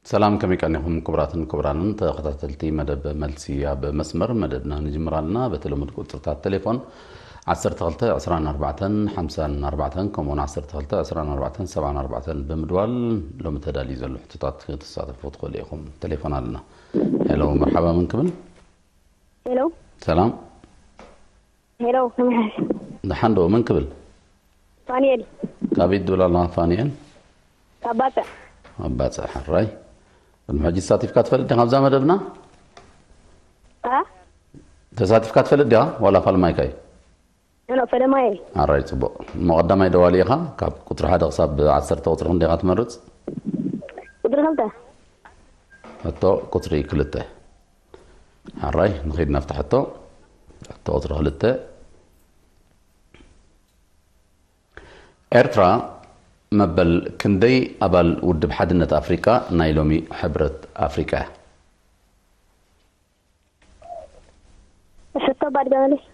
ሰላም፣ ከመይ ቀኒኹም ክቡራትን ክቡራንን ተኸታተልቲ መደብ መልሲ ኣብ መስመር? መደብና ንጅምር ኣለና። በቲ ልሙድ ቁጽርታት ቴሌፎን ዓሰርተ ክልተ ዕስራን ኣርባዕተን ሓምሳን ኣርባዕተን፣ ከምኡውን ዓሰርተ ክልተ ዕስራን ኣርባዕተን ሰብዓን ኣርባዕተን ብምድዋል ሎሚ ተዳልዩ ዘሎ ሕቶታት ክትሳተፉ ትኽእሉ ኢኹም። ቴሌፎን ኣለና። ሄሎ፣ መርሓባ፣ መን ክብል? ሄሎ። ሰላም። ሄሎ፣ ከመይ ሓልካ? ደሓን ዶ? መን ክብል? ፋንኤል። ካበይ ትብል ኣለኻ ፋንኤል? ካብ ባጽዕ። ኣብ ባጽዕ፣ ሕራይ። ቅድሚ ሕጂ ተሳቲፍካ ትፈልጥ ዲኻ ኣብዛ መደብና? ኣ? ተሳቲፍካ ትፈልጥ ዲኻ? ዋላ ፋልማይካ እዩ? ኖ፣ ፈለማየ። ኣራይ፣ ጽቡቕ። እሞ ቀዳማይ ደዋሊ ኢኻ። ካብ ቁጽሪ ሓደ ክሳብ ዓሰርተ ቁጽሪ ክንደይ ኢኻ ትመርጽ? ቁጽሪ ክልተ። ሕቶ ቁጽሪ ክልተ። ኣራይ፣ ንኸይድ ናብታ ሕቶ። ሕቶ ቁጽሪ ክልተ። ኤርትራ መበል ክንደይ ኣባል ውድብ ሓድነት ኣፍሪቃ ናይ ሎሚ ሕብረት ኣፍሪቃ እያ? ሕቶ ባድገ መለስ።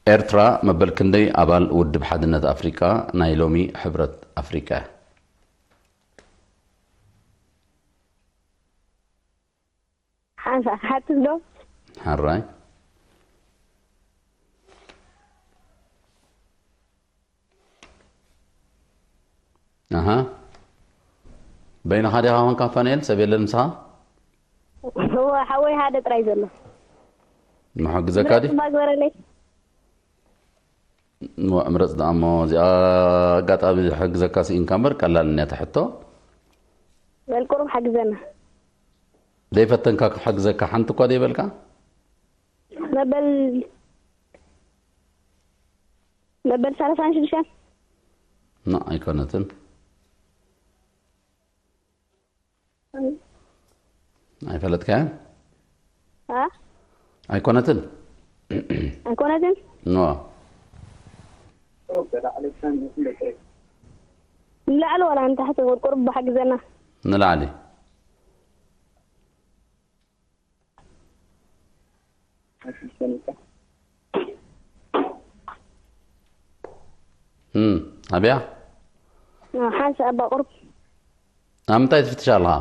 ኤርትራ መበል ክንደይ ኣባል ውድብ ሓድነት ኣፍሪቃ ናይ ሎሚ ሕብረት ኣፍሪቃ እያ? ሓንሳ ሓትት ዶ? ሕራይ። ኣሃ። በይንኻ ዲኻ ኮንካ ፋንኤል? ሰብ የለን ምሳኻ? እወ፣ ሓወይ ሓደ ጥራይ ዘሎ። ምሕግዘካ ድዩ? ምረጽ እባ ግበረለይ። እሞ ምረጽ ደኣ እሞ፣ እዚኣ ኣጋጣሚ ዝሕግዘካ ስኢንካ እምበር ቀላል እያ እታ ሕቶ። በል ቁሩብ ሓግዘና። ዘይፈተንካ ክሕግዘካ ሓንቲ እኳ ዘይበልካ? መበል፣ መበል ሰላሳን ሽዱሽተን። ና፣ ኣይኮነትን። ኣይፈለጥካያን? ኣ? ኣይኮነትን? ኣይኮነትን? ኖ። ንላዕሊ ዋላ ንታሕቲ ቁርቁር ብሓግዘና። ንላዕሊ። እም፣ ኣብያ? ሓንሳእ ኣባ ቁሩብ። ኣብ ምንታይ ትፍትሽ ኣለኻ?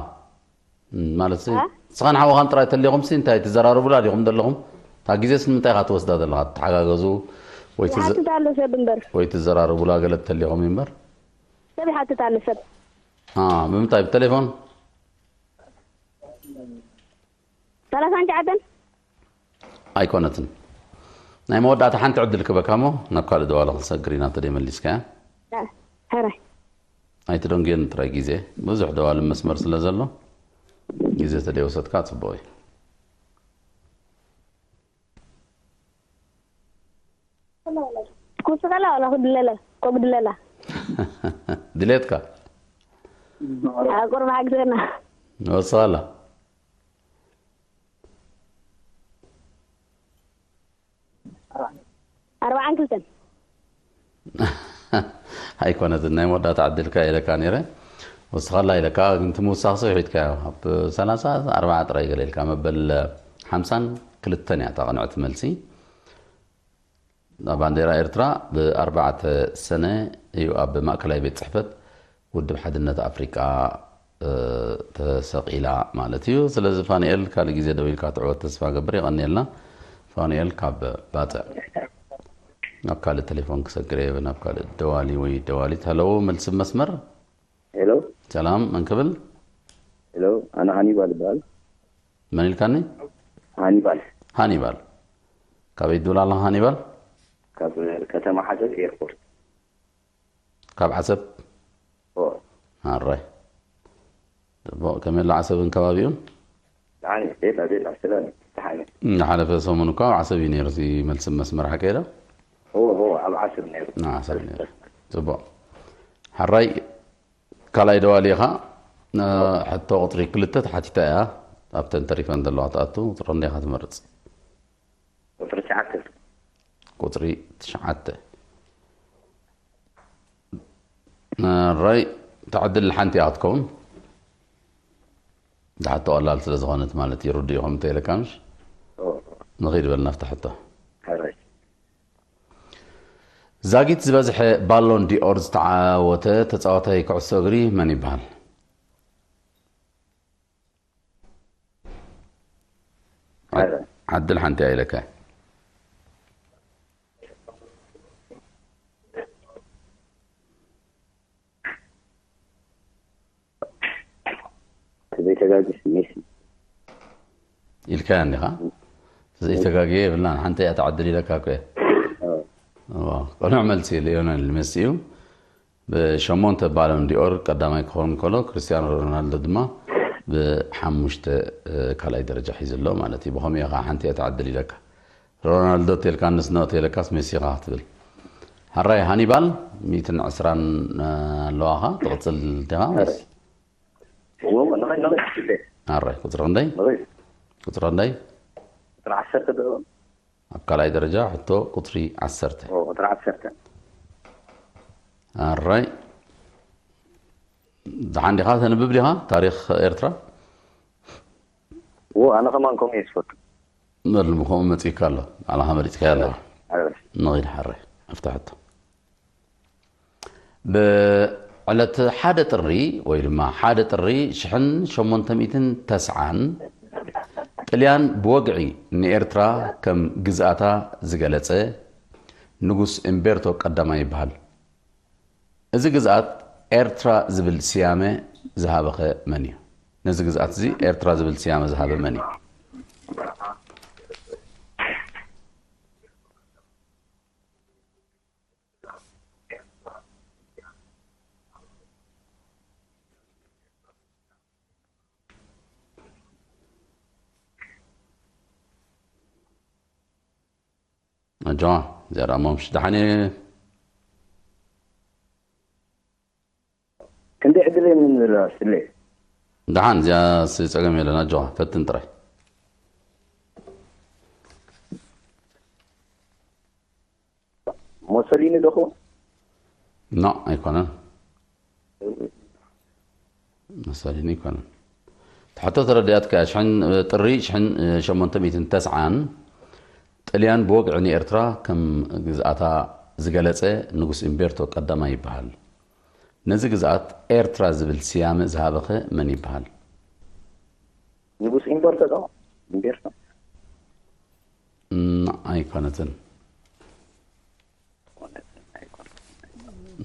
እም፣ ማለት ሲ፣ ኣ? ንስኻን ሓውኻን ጥራይ ተሊኹም ሲ እንታይ ትዘራረቡላ ዲኹም ዘለኹም? እታ ግዜስ ንምንታይ ኢኻ ትወስዳ ዘለኻ? ትተሓጋገዙ ወይ ትዘ-፣ ይሓትት ኣሎ ሰብ እምበር። ወይ ትዘራረቡላ ገለ ተሊኹም እዩ እምበር። ሰብ ይሓትት ኣሎ ሰብ። ኣ፣ ብምንታይ? ብቴሌፎን? ሰላሳን ትሽዓተን? ኣይኮነትን። ናይ መወዳእታ ሓንቲ ዕድል ክበካ እሞ ናብ ካልእ ደዋሊ ክንሰግር ኢና፣ እንተ ደይመሊስካያ። እ፣ ሕራይ። ኣይትደንጉየን ጥራይ ግዜ። ብዙሕ ደዋሊ መስመር ስለ ዘሎ፣ ግዜ ተደይወሰድካ ጽቡቕ እዩ። ክውስኸላ ዋላ ክድለላ፣ ኮግድለላ። ድሌትካ? ኣብ ቁርብ ሓግዘና። ወስኸላ። ኣርባዓን ክልተን። ኣይኮነትን፣ ናይ መወዳእታ ዕድልካ ኢለካ ነይረ። ወስኸላ ኢለካ፣ ግን እቲ ምውሳኽ ሰው ሒድካዮ። ኣብ ሰላሳ ኣርባዓ ጥራይ ገለ ኢልካ፣ መበል ሓምሳን ክልተን እያ እታ ቅንዕቲ መልሲ። ባንዴራ ኤርትራ ብኣርባዕተ ሰነ እዩ ኣብ ማእከላይ ቤት ጽሕፈት ውድብ ሓድነት ኣፍሪቃ፣ እ፣ ተሰቒላ ማለት እዩ። ስለዚ ፋንኤል፣ ካልእ ግዜ ደው ኢልካ ትዕወት ተስፋ ገብር። የቐንየልና ፋንኤል ካብ ባጽዕ። ናብ ካልእ ቴሌፎን ክሰግር እየ፣ ናብ ካልእ ደዋሊ ወይ ደዋሊት። ሃለው፣ መልሲ መስመር። ሄሎ። ሰላም፣ መን ክብል? ሄሎ፣ ኣነ ሃኒባል ይበሃል። መን ኢልካኒ? ሃኒባል። ሃኒባል። ካበይ ትብል ኣለኻ ሃኒባል? ካብ ከተማ ዓሰብ ኤርፖርት። ካብ ዓሰብ? ኦ። ኣራይ። ጽቡቕ፣ ከመይ ኣሎ ዓሰብን ከባቢኡን? ደሓን እዩ፣ ቤላ፣ ቤላ፣ ሰላም እዩ፣ ደሓን እዩ። ዝሓለፈ ሰሙን እኳ ኣብ ዓሰብ እዩ ነይሩ፣ እዚ መልሲ መስመር ሓቀይ ዶ? እዎ፣ እዎ፣ ኣብ ዓሰብ ነይሩ። ኣብ ዓሰብ ነይሩ። ጽቡቕ። ሕራይ፣ ካልኣይ ደዋሊ ኢኻ። እ፣ ሕቶ ቁጽሪ ክልተ ተሓቲታ እያ። ኣብተን ተሪፈን ዘለዋ ትኣቱ፣ ቁጽሪ ክንደይ ኢኻ ትመርጽ? ቁጽሪ ትሽዓተ። ቁጽሪ ትሽዓተ። ሕራይ፣ እታ ዕድል ሓንቲ እያ ክትከውን። እታ ሕቶ ቀላል ስለ ዝኾነት ማለት እዩ፣ ርዱእ ኢኹም እንተ ኢለካ ምሽ? ኦ። ንኺድ በል ናብታ ሕቶ። ሕራይ። ዛጊት ዝበዝሐ ባሎን ዲኦር ዝተዓወተ ተጻዋታይ ኩዕሶ እግሪ መን ይበሃል? ዓድል ሓንቲ እያ ኢለካ። ዘይተጋግስ ሜሲ ኢልካ እንዲኻ። ዘይተጋግየ የብልናን፣ ሓንቲ እያ ትዓድል ኢለካ እኮ እየ። እዋ፣ ቅኑዕ መልሲ ሊዮነል ሜሲ እዩ። ብሸሞንተ ባሎን ዲኦር ቀዳማይ ክኸውን ከሎ፣ ክርስቲያኖ ሮናልዶ ድማ ብሓሙሽተ ካልኣይ ደረጃ ሒዙ ኣሎ ማለት እዩ። ብኸምኡ ኢኻ ሓንቲ እያ ትዓድል ኢለካ። ሮናልዶ ቴልካ ንስኖ ቴለካስ ሜሲ ኢኻ ክትብል። ሓራይ ሃኒባል ሚእትን ዕስራን ኣለዋኻ ትቕጽል ዲኻ ወይስ? ሓራይ ቁጽሪ ክንደይ? ቁጽሪ ክንደይ? ቁጽሪ ዓሰርተ ዶ? ኣብ ካልኣይ ደረጃ ሕቶ ቁጽሪ ዓሰርተ። ኦ፣ ቁጽሪ ዓሰርተ። ኣራይ። ደሓን ዲኻ? ተንብብ ዲኻ? ታሪኽ ኤርትራ? ዎ፣ ኣነ ከማን ከምኡ እየ ዝፈቱ። በል፣ ከምኡ መጺእካ ኣሎ። ባዕልኻ መሪጽካዮ ኣለኻ። ኣረ። ንኺድ ሓራይ። ኣፍታ ሕቶ። ብዕለት ሓደ ጥሪ ወይ ድማ ሓደ ጥሪ ሽሕን ሸሞንተ ሚእትን ተስዓን ጥልያን ብወግዒ ንኤርትራ ከም ግዝኣታ ዝገለጸ ንጉስ እምቤርቶ ቀዳማይ ይበሃል። እዚ ግዝኣት ኤርትራ ዝብል ስያመ ዝሃበኸ መን እዩ? ነዚ ግዝኣት እዚ ኤርትራ ዝብል ስያመ ዝሃበ መን እዩ? ኣጆኻ፣ እዚኣ ደኣ እሞ ምሽ ደሓን እየ። ክንደይ ዕድል እየ ምን ዘለዋ ስለ ደሓን፣ እዚኣ ስ-፣ ጸገም የለን። ኣጆኻ፣ ፈትን ጥራይ። ሞሶሊኒ ዶ ኾን? ኖ፣ ኣይኮነን። ሞሶሊኒ ኣይኮነን። ትሕቶ ተረዲኣትካ። ሽሕን፣ ጥሪ ሽሕን ሸሞንተ ሚእትን ተስዓን ጥልያን ብወግዒ ንኤርትራ ከም ግዝኣታ ዝገለጸ ንጉስ እምቤርቶ ቀዳማይ ይበሃል። ነዚ ግዝኣት ኤርትራ ዝብል ስያመ ዝሃበኸ መን ይበሃል? ንጉስ እምቤርቶ ዶ? እምቤርቶ? እም፣ ኣይኮነትን።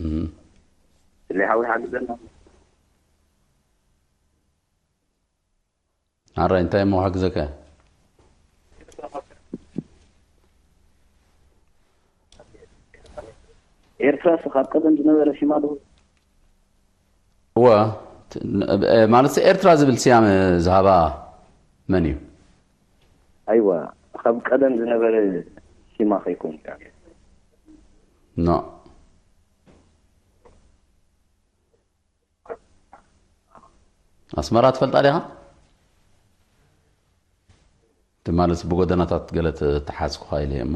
እም። ስለ ሓዊ ሓግዘና። ኣረ፣ እንታይ እሞ ክሕግዘካ? ኤርትራ ስ ካብ ቀደም ዝነበረ ሽማ ዶ? እወ፣ ት-፣ ን-፣ እ፣ ማለት ኤርትራ ዝብል ስያመ ዝሃባ መን እዩ? ኣይዋ፣ ካብ ቀደም ዝነበረ ሽማ ከይኮን። ኖ። ኣስመራ ትፈልጣ ዲኻ? ትማልስ ብጎደናታት ገለ ተ-፣ ተሓዝኩኻ ኢለ እየ እሞ።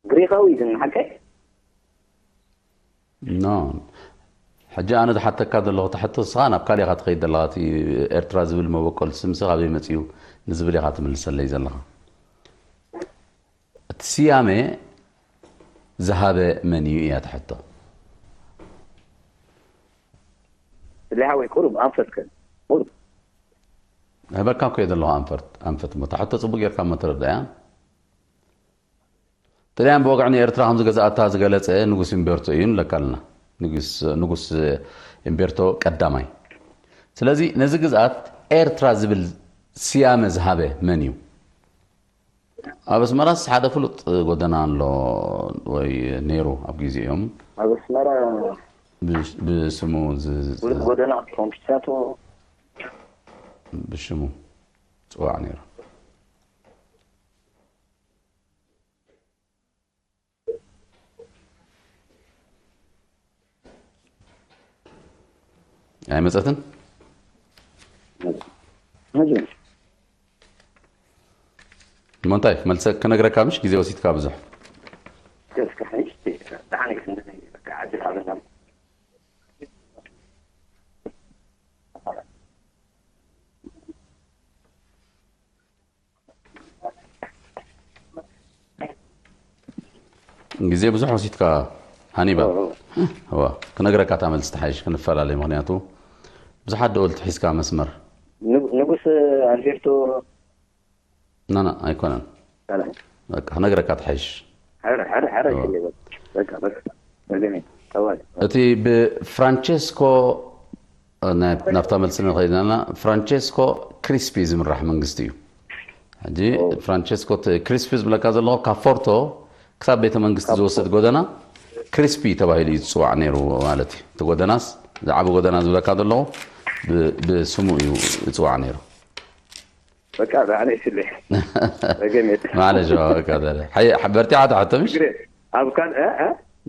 ግሪኻዊ ግን ሓቀይ? ኖ። ሕጂ ኣነ ዝሓተካ ዘለኹ ትሕቶ ንስኻ ናብ ካሊእ ኢኻ ትኸይድ ዘለኻ። እቲ ኤርትራ ዝብል መበቆል ስምሲ ካበይ መጺኡ ንዝብል ኢኻ ትምልሰለይ ዘለኻ። እቲ ስያመ ዝሃበ መን እዩ እያ ትሕቶ። ስለ ሓወይ ቁሩብ ኣንፈት ከ ቁሩብ። ህበካ እኮ እየ ዘለኹ ኣንፈት፣ ኣንፈት እሞ። እታ ሕቶ ጽቡቅ ጌርካ እሞ ተረዳእያ። ጥልያን ብወግዒ ንኤርትራ ከም ዝገዝኣታ ዝገለጸ ንጉስ እምቤርቶ እዩ ንብለካ ኣለና። ንጉስ፣ ንጉስ እምቤርቶ ቀዳማይ። ስለዚ ነዚ ግዝኣት ኤርትራ ዝብል ስያመ ዝሃበ መን እዩ? ኣብ ኣስመራስ ሓደ ፍሉጥ ጎደና ኣሎ ወይ ነይሩ ኣብ ግዜኦም። ኣብ ኣስመራ ብሽ-፣ ብስሙ ዝ-፣ ዝ-፣ ፍሉጥ ጎደና ኮምሽቻቶ ብሽሙ ጽዋዕ ነይሩ። ኣይመጸትን? መጀመርያ እሞ እንታይ መልሰ ክነግረካ፣ ምሽ ግዜ ወሲድካ ብዙሕ። እስከ ሕጂ ደሓን እዩ፣ ክንዲ በቃ ዓዲ ሃበና። ግዜ ብዙሕ ወሲድካ ሃኒባል። እዋ፣ እዋ። እዋ፣ ክነግረካ እታ መልሲ ትሓይሽ፣ ክንፈላለይ፣ ምኽንያቱ ብዙሓት ደወልቲ ሒዝካ መስመር። ንጉስ ኣልቤርቶ ናና ኣይኮነን። በቃ ክነግረካ ትሓይሽ። እቲ ብፍራንቸስኮ ናብታ መልሲ ንኸይድናና። ፍራንቸስኮ ክሪስፒ ዝምራሕ መንግስቲ እዩ። ሕጂ ፍራንቸስኮ ክሪስፒ ዝብለካ ዘለኹ ካብ ፎርቶ ክሳብ ቤተ መንግስቲ ዝወስድ ጎደና ክሪስፒ ተባሂሉ እዩ ዝፅዋዕ ነይሩ ማለት እዩ። እቲ ጎደናስ ዝዓበ ጎደና ዝብለካ ዘለኹ ብስሙ እዩ ዝፅዋዕ ነይሩ። በቃ ዛዕነ ይስልሕ ረገሜት ማለሽ በቃ በርቲዓ ትሕቶ ምሽ ኣብ ካል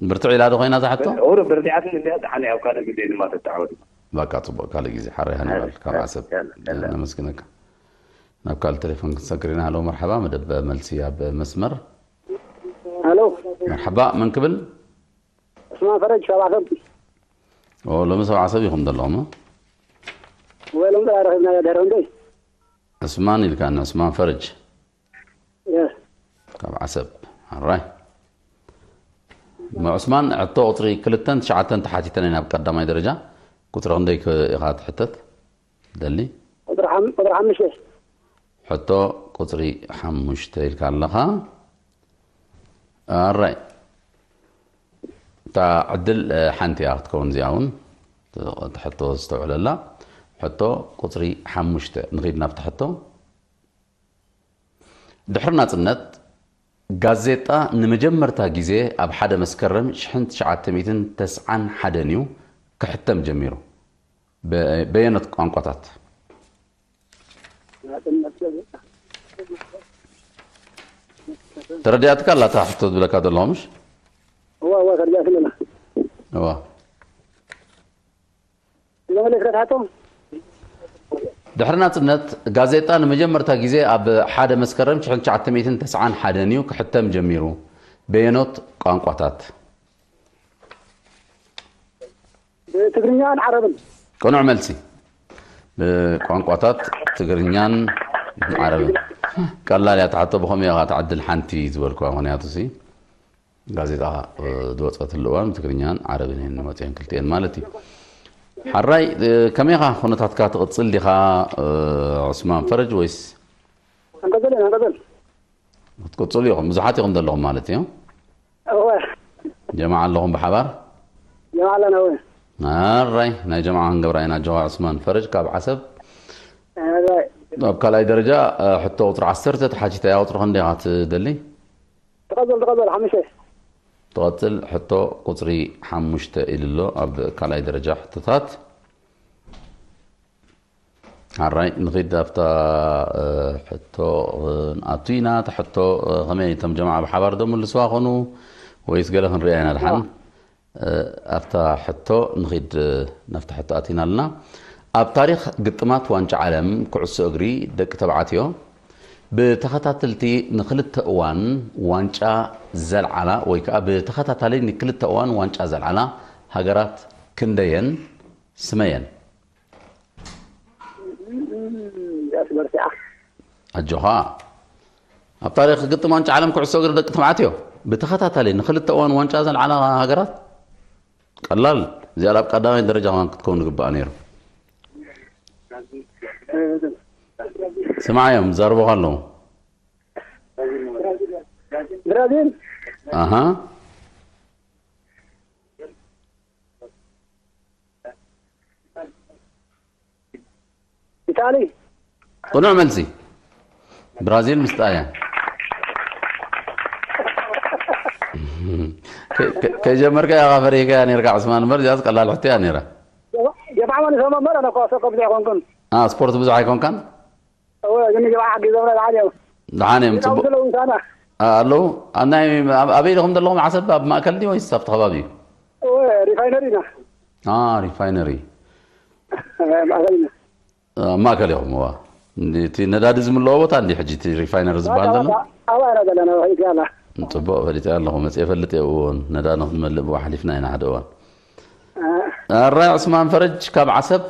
ብርትዕ ኢላ ዶ ኮይና ዝሓቶ? ኦሮ በርቲዓትን እንዲያ ዛዕነ ኣብ ካልእ ግዜ ድማ ተተዓወት በቃ ፅቡቅ ካልእ ግዜ ሓራይ ሃኒባል ካብ ዓሰብ ነመስግነካ። ናብ ካልእ ቴሌፎን ክንሰግር ኢና። ሃሎ መርሓባ መደብ መልሲ ኣብ መስመር። ሃሎ መርሓባ መን ክብል? ዑስማን ፈረጅ ካብ ዓሰብ። ኦ ሎሚ ሰብ ዓሰብ ኢኹም ዘለኹም? ወይ ሎም ጥራይ ረኺብናዮ ድሕሪ ክንደይ? ዑስማን ኢልካኒ ዑስማን ፈረጅ የስ ካብ ዓሰብ። ኣራይ እሞ ዑስማን ሕቶ ቁፅሪ ክልተን ትሽዓተን ተሓቲተን ኢና ኣብ ቀዳማይ ደረጃ። ቁፅሪ ክንደይ ኢኻ ትሕተት ደሊ? ቁፅሪ ሓም- ቁፅሪ ሓሙሽተ ሕቶ ቁፅሪ ሓሙሽተ ኢልካ ኣለኻ። ኣራይ እታ ዕድል ሓንቲ እያ ክትከውን እዚኣ እውን። ሕቶ ዝተውዕለላ ሕቶ ቁፅሪ ሓሙሽተ ንኺድ ናብቲ ሕቶ። ድሕሪ ናፅነት ጋዜጣ ንመጀመርታ ግዜ ኣብ ሓደ መስከረም ሽሕን ትሽዓተ ሚእትን ተስዓን ሓደን እዩ ክሕተም ጀሚሩ። በየኖት ቋንቋታት? ተረዲኣትካ ኣላ እታ ሕቶ ዝብለካ ዘለኹ ምሽ? እዋ እዋ ተረዲኣትኒ ኣላ። እዋ መመለስ ከትሓቶም ድሕሪ ናጽነት ጋዜጣ ንመጀመርታ ግዜ ኣብ ሓደ መስከረም ሽሕን ትሽዓተ ሚእትን ተስዓን ሓደን እዩ ክሕተም ጀሚሩ። በየኖት ቋንቋታት? ትግርኛን ዓረብን። ቅኑዕ መልሲ። ብቋንቋታት ትግርኛን ዓረብን። ቀላል እያ ትሓቶ ብኸመይ ኢኻ ትዓድል ሓንቲ ዝበልኩዋ ምኽንያቱ ሲ ጋዜጣ ዝወፀትሉ እዋን ትግርኛን ዓረብን እየን መፅአን ክልቲኤን ማለት እዩ። ሓራይ ከመይ ኢኻ ኩነታትካ ትቕፅል ዲኻ ዑስማን ፈረጅ ወይስ? ንቀፅል ኢና ንቀፅል። ክትቅፅሉ ኢኹም ብዙሓት ኢኹም ዘለኹም ማለት እዩ። እወ ጀማዓ ኣለኹም ብሓባር? ጀማዓ ኣለና እወ። ኣራይ ናይ ጀማዓ ክንገብራ ኢና። ጀዋ ዑስማን ፈረጅ ካብ ዓሰብ። ኣብ ካልኣይ ደረጃ ሕቶ ቁፅሪ ዓሰርተ ተሓቲታ እያ። ቁፅሪ ክንደይ ኢኻ ትደሊ? ትቐፅል ትቐፅል ሓሙሽተ። ትቐፅል ሕቶ ቁፅሪ ሓሙሽተ ኢሉ ኣሎ ኣብ ካልኣይ ደረጃ ሕቶታት። ሓራይ ንኺድ ኣብታ ሕቶ ንኣቱ ኢና። እታ ሕቶ ከመይ እቶም ጀማዓ ብሓባር ዶ ምልስዋ ኾኑ ወይስ ገለ ክንሪኣ ኢና ድሓን? ኣብታ ሕቶ ንኺድ ናብታ ሕቶ ኣቲና ኣለና። ኣብ ታሪኽ ግጥማት ዋንጫ ዓለም ኩዕሶ እግሪ ደቂ ተባዕትዮ ብተኸታተልቲ ንክልተ እዋን ዋንጫ ዘልዓላ ወይ ከዓ ብተኸታታሊ ንክልተ እዋን ዋንጫ ዘልዓላ ሃገራት ክንደየን ስመየን? ያስበርቲዓ ኣጆኻ ኣብ ታሪኽ ግጥም ዋንጫ ዓለም ኩዕሶ እግሪ ደቂ ተባዕትዮ ብተኸታታሊ ንክልተ እዋን ዋንጫ ዘልዓላ ሃገራት ቀላል እዚኣ ኣብ ቀዳማይ ደረጃ ክትከውን ዝግባእ ነይሩ። ስማዓዮም ዛርቦኻ ኣለዉ። ብራዚል ኣሃ ኢታሊ ቅኑዕ መልሲ። ብራዚል ምስ ጣልያን ከይጀመርካ ኢኻ ፈሪህካያ ነርካ ዕስማን እምበር እዚኣስ ቀላል ሕቶ እያ ነይራ። ጀማዓ ማለት ሰማ መራ ነው ኳሶ ከብዚ ኣይኮንኩን አ ስፖርት ብዙሕ ኣይኮንካን? እወ ግን ጀማዓ ሓጊዞምና ደሓን እዮም ደሓን እዮም ጽቡቅ ዘለዉ ምሳና ኣለዉ። ኣብ ናይ ኣበይ ኢኹም ዘለኹም ዓሰብ ኣብ ማእከል ድዩ ወይስ ኣብቲ ከባቢ እዩ? እወ ሪፋይነሪ ኢና ሪፋይነሪ ማእከል ኢና ኣብ ማእከል ኢኹም እዋ። እቲ ነዳዲ ዝምለኦ ቦታ እንዲ ሕጂ እቲ ሪፋይነሪ ዝበሃል ዘሎ ኣባና ዘለና ወሒድ ያላ ጽቡቅ ፈሊጠ ኣለኹ መፅየ ፈልጥ እየ እዎን ነዳዲ ክንመልእ ብዋ ሓሊፍና ኢና ሓደ እዋን ኣራይ ዕስማን ፈረጅ ካብ ዓሰብ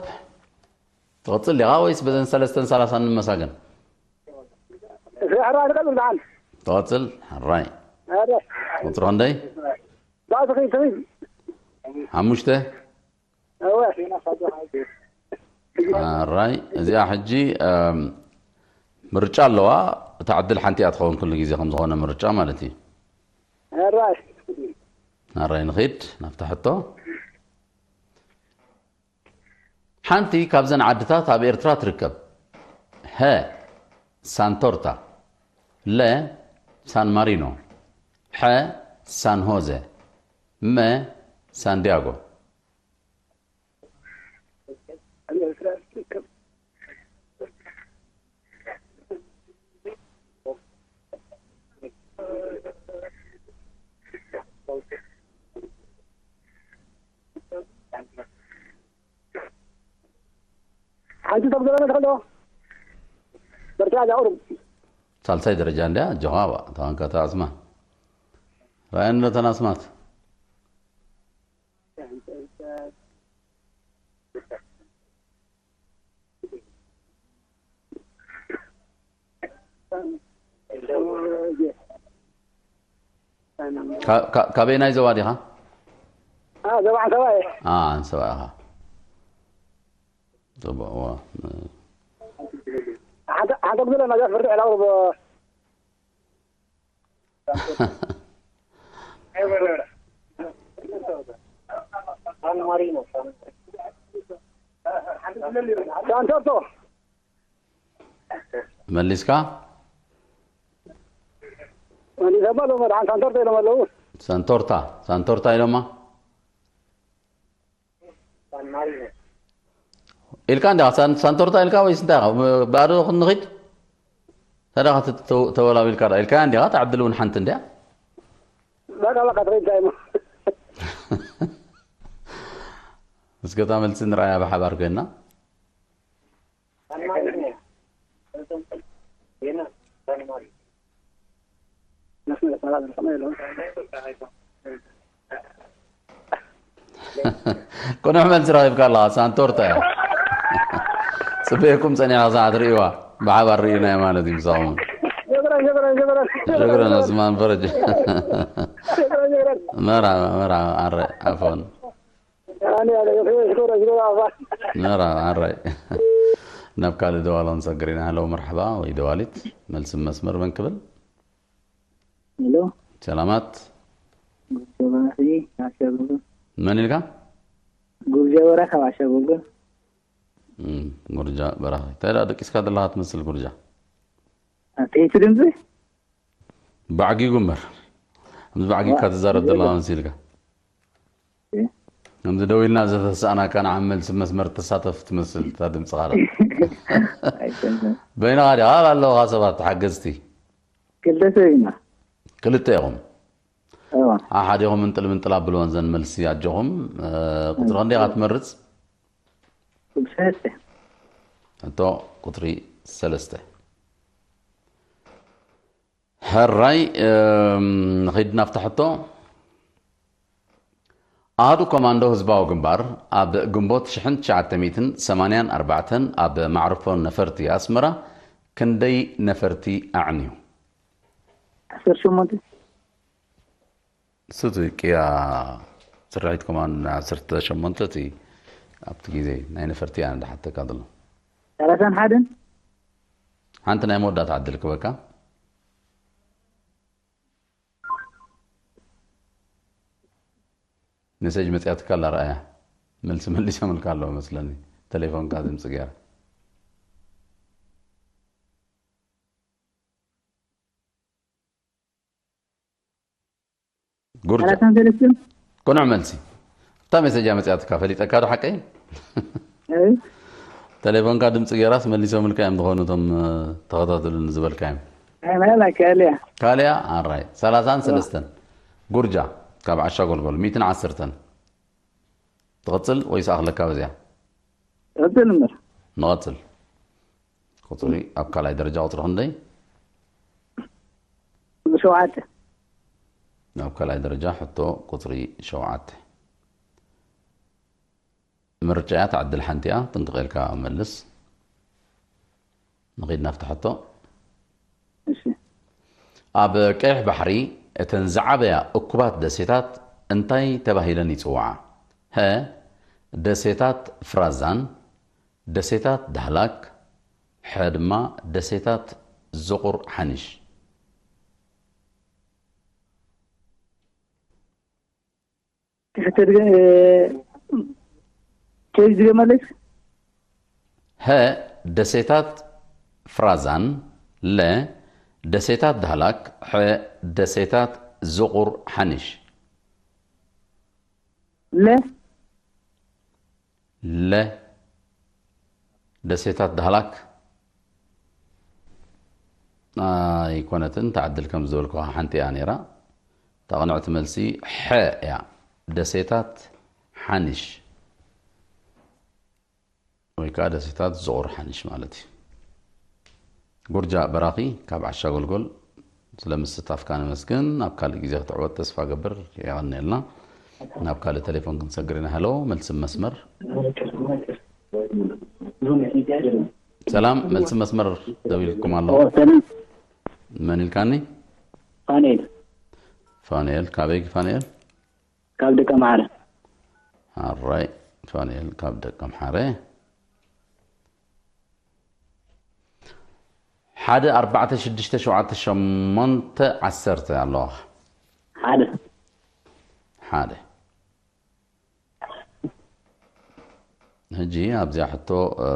ትቕፅል ዲኻ ወይስ በዘን ሰለስተን ሰላሳን ንመሳገን ሕራ ንቀፅል ብዓል ትቐፅል ኣራይ ቁፅሪ ክንደይ ባእትኺ ትኺ ሓሙሽተ እወ ኣራይ፣ እዚኣ ሕጂ፣ እም፣ ምርጫ ኣለዋ። እታ ዕድል ሓንቲ እያ ትኸውን፣ ኩሉ ግዜ ከም ዝኾነ ምርጫ ማለት እዩ። ኣራይ። ኣራይ፣ ንኺድ ናብታ ሕቶ። ሓንቲ ካብዘን ዓድታት ኣብ ኤርትራ ትርከብ። ሀ፣ ሳንቶርታ። ለ፣ ሳን ማሪኖ። ሐ፣ ሳን ሆዘ። መ፣ ሳንዲያጎ። ሓንቲ ሰብ ገለ መትከሎ። በርታ፣ እዛ ቁሩብ። ሳልሳይ ደረጃ እንድያ፣ ጀዋባ፣ ተዋንካ ተኣስማ። ራእየን ነተን ኣስማት። ካ-፣ ካ-፣ ካበየናይ ዞባ ዲኻ? አ፣ ዞባ ዓንሰባ እየ። አ፣ ዓንሰባ ኢኻ። ዞባ፣ እዋ። ሓንተ-፣ ሓንተ ግዜ ለና ዛፍ ብርድዕ ላውር ብ-፣ ሳንቶርቶ። መሊስካ? መሊሰ እባ፣ ሎም መድሓን ሳንቶርቶ ኢሎም ኣለዉ። ሳንቶርታ፣ ሳንቶርታ ኢሎማ? ኢልካ እንዲኻ፣ ሳን-፣ ሳንቶርታ ኢልካ ወይስ እንታይ ኢኻ? ባዶ ክንኺድ? ታዲያ ኸትተ-፣ ተወላዊልካ ዶ ኢልካ እንዲኻ? እታ ዕድል እውን ሓንቲ እንድያ። በቃ፣ በቃ፣ ትኸይድ እንታይ እሞ? እስከ እታ መልሲ ንርኣያ ብሓባር ኮይንና። ቅኑዕ መልሲ ረኺብካ ኣለኻ። ሳንቶርታ እያ። ጽበየኩም ጸኒሐ ክሳዕ ትርእይዋ። ብሓባር ርኢናዮ ማለት እዩ ምሳኹም። ጀግና፣ ጀግና፣ ጀግና። ጀግና ነስማን ፈረጅ። ጀግና፣ ጀግና። መርሓባ፣ መርሓባ። ኣረ፣ ዓፎን። ኣነ፣ ኣነ፣ ሽኮር፣ ሽኮር፣ ኣባ። መርሓባ፣ ኣራይ። ናብ ካልእ ደዋል ክንሰግር ኢና። ሃሎ፣ መርሓባ ወይ ደዋሊት። መልሲ መስመር መን ክብል? ሄሎ። ሰላማት። ጉብዘ በራኺ፣ ኣሻ ጎጎ። መን ኢልካ? ጉብዘ በራኺ፣ ኣሻ ጎጎ። እም፣ ጉርጃ በራኺ። እንታይ ደኣ ደቂስካ ዘለኻ ትመስል ጉርጃ? ኣትሒቱ ድምፂ? ባዕጊጉ እምበር። ከምዚ ባዕጊግካ ዋ፣ ትዛረብ ዘለኻ ይበል። መሲልካ። እ? ከምዚ ደው ኢልና ዘተሰኣናካ ንዓ መልሲ መስመር ተሳተፍ ትመስል እታ ድምፅኻ። ኣይኮነን። በይንኻ ዲኻ? ኣብ ኣለውኻ ሰባት ሓገዝቲ? ክልተ ሰብ ኢና። ክልተ ኢኹም? እዋ። ሓሓዲኹም ምንጥል ምንጥል ኣብልወን ዘን መልሲ ኣጆኹም። እ፣ ቁፅሪ ክንደይ ኢኻ ትመርፅ? ቁፅሪ ሰለስተ። ሕቶ ቁፅሪ ሰለስተ። ሕራይ፣ እም፣ ንኺድ ናብታ ሕቶ። ኣሃዱ ኮማንዶ ህዝባዊ ግንባር ኣብ ግንቦት ሽሕን ትሽዓተ ሚእትን ሰማንያን ኣርባዕተን ኣብ ማዕርፎ ነፈርቲ ኣስመራ ክንደይ ነፈርቲ ኣዕንዩ? ዓሰርተ ሸሞንተ። እሱ እቲ ቅያ ስርሒት ኮማንዶ ናይ ዓሰርተ ሸሞንተ እቲ ኣብቲ ግዜ ናይ ነፈርቲ እያ እንዳሓተካ ዘሎ። ሰላሳን ሓደን። ሓንቲ ናይ መወዳእታ ዕድል ክበካ። ሜሴጅ መጽያትካ ኣላ ረኣያ። መልሲ መሊሶምልካ ኣለዉ መስለኒ። ተሌፎንካ ድምጺ ገይራ። ጉርጃ። ሰላሳን ሰለስተን። ቅኑዕ መልሲ። እታ ሜሴጅ መጽያትካ ፈሊጠካ ዶ ሓቀይ? እይ። ተሌፎንካ ድምፂ ገይራስ መሊሶምልካ እዮም ዝኾኑ እቶም፣ እ፣ ተኸታተሉኒ ዝበልካዮም። ኣይ፣ ናይ፣ ናይ፣ ካልያ። ካልያ፣ ኣራይ። ሰላሳን ሰለስተን። ጉርጃ፣ ካብ ዓሻ ጎልጎል፣ ሚእትን ዓሰርተን። ትቕፅል ወይስ ኣኽለካ በዚኣ? ትቕፅል እምበር። ንቐፅል። ቁፅሪ ኣብ ካልኣይ ደረጃ ቁፅሪ ክንደይ? ቁፅሪ ሸውዓተ። ኣብ ካልኣይ ደረጃ ሕቶ ቁፅሪ ሸውዓተ። ምርጫ እያ፣ ትዕድል ሓንቲ እያ፣ ጥንቅቕ ኢልካ መልስ። ንኺድ ናብቲ ሕቶ። እሺ። ኣብ ቀይሕ ባሕሪ እተን ዝዓበያ እኩባት ደሴታት እንታይ ተባሂለን ይጽውዓ? ሀ፣ ደሴታት ፍራዛን፣ ደሴታት ዳህላክ፣ ሐ ድማ ደሴታት ዙቑር ሓኒሽ። ትሕተ ድገ እ፣ ከይ ድገመለስ ሀ ደሴታት ፍራዛን፣ ለ ደሴታት ዳህላክ፣ ሐ ደሴታት ዙቑር ሓኒሽ። ለ ለ ደሴታት ዳህላክ ኣይኮነትን። ተዓድል ከም ዝበልኩኻ ሓንቲ እያ ነይራ። እታ ቅንዕቲ መልሲ ሐ እያ። ደሴታት ሓኒሽ ወይ ከዓ ደሴታት ዙቑር ሓኒሽ ማለት እዩ። ጉርጃ በራኺ ካብ ዓሻ ጎልጎል ስለ ምስታፍካ ነመስግን። ናብ ካልእ ግዜ ክትዕወት ተስፋ ገብር። የቐንየልና። ናብ ካልእ ቴሌፎን ክንሰግር ኢና። ሄሎ፣ መልሲ መስመር። ሰላም፣ መልሲ መስመር ደዊልኩም ኣሎ። ኦ፣ ሰላም። መን ኢልካኒ? ፋኑኤል ፋኑኤል። ካበይ ፋኑኤል? ካብ ደቀ ማረ። ኣራይ፣ ፋኑኤል ካብ ደቀ ምሓረ። ሓደ ኣርባዕተ ሽዱሽተ ሸውዓተ ሸሞንተ ዓሰርተ ኣለዋ። ሓደ ሓደ። ሕጂ ኣብዚኣ ሕቶ እ፣